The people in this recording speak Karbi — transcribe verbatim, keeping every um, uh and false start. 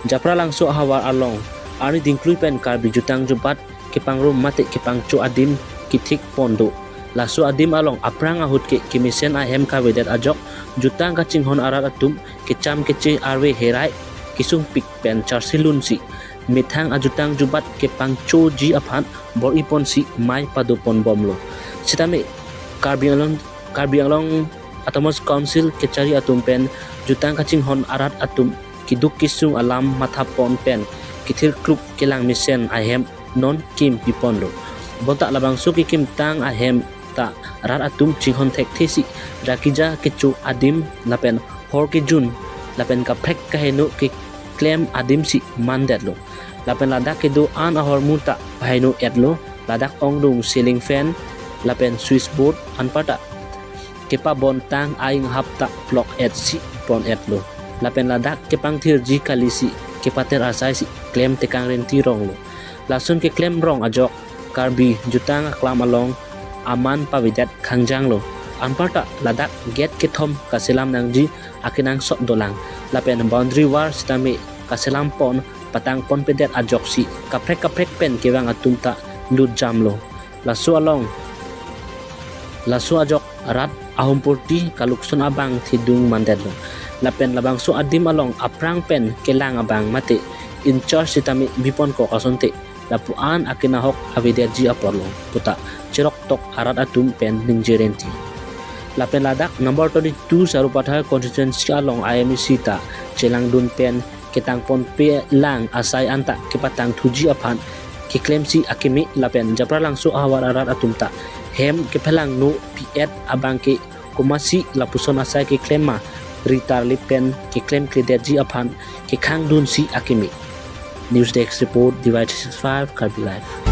Japralangso ahavar along arni dingklui pen Karbi jutang jubat kepangrum mate kepangcho adim kethik pon do. Laso adim along aphrang ahut ke kemesen ahem kavedet ajok jutang kachinghon arat atum kecham keche arve herai kesungpik pen charsi lunsi methang ajutang jubat kepangchoji aphan bor-i ponsi mei pado pon bomlo. Sitame Karbi Anglong, Karbi Anglong Autonomous Council kechari atum pen jutang kachinghon arat atum keduk kesung alam matha pon pen kethir klup kelang mesen ahem non kimpi ponlo. Bonta labangso kekimtang ahem ta rat atum chinghon thekthesi rakija kecho adim lapen hor kejun lapen kaprek kaheno keklem adimsi mandetlo. Lapen ladak kedo-an ahormu ta paheno etlo, ladak ongdung ceiling fan lapen switchboard anparta kepabontang aing hap ta plok etsi pon etlo. Lapen ladak kepangthirji kalisi kepater asaisi klem tekang renti ronglo. Lason keklem rong ajok Karbi jutang aklam along aman pavedet khangjanglo. Anparta ladak gate kethom kaselam nangji akenangsot dolang. Lapen boundary wall sitame kaselam pon patang ponpedet ajoksi kaprek kaprek pen kevang atum ta lutjamlo. Laso along, laso ajok rat ahompurti kalukson abang thedung mandetlo. Lapen labangso adim along aphrang pen kelang abang mate in charge sitame biponkok asonte lapu-an akenahok avedetji aporlo puta cheroktok arat atum pen ningje renti. Lapen ladak number twenty-two Sarupathar constituency along I M A C ta chelangdun pen ketang ponpe lang asai anta kepatang thuji aphan keklemsi akeme lapen Japralangso ahavar arat atum ta hem kephelangno pi-et abang ke komatsi lapuson asai keklem ma ritarlip pen keklem kledetji aphan kekhangdunsi akeme. News Desk Report, D Y three six five Karbi Live.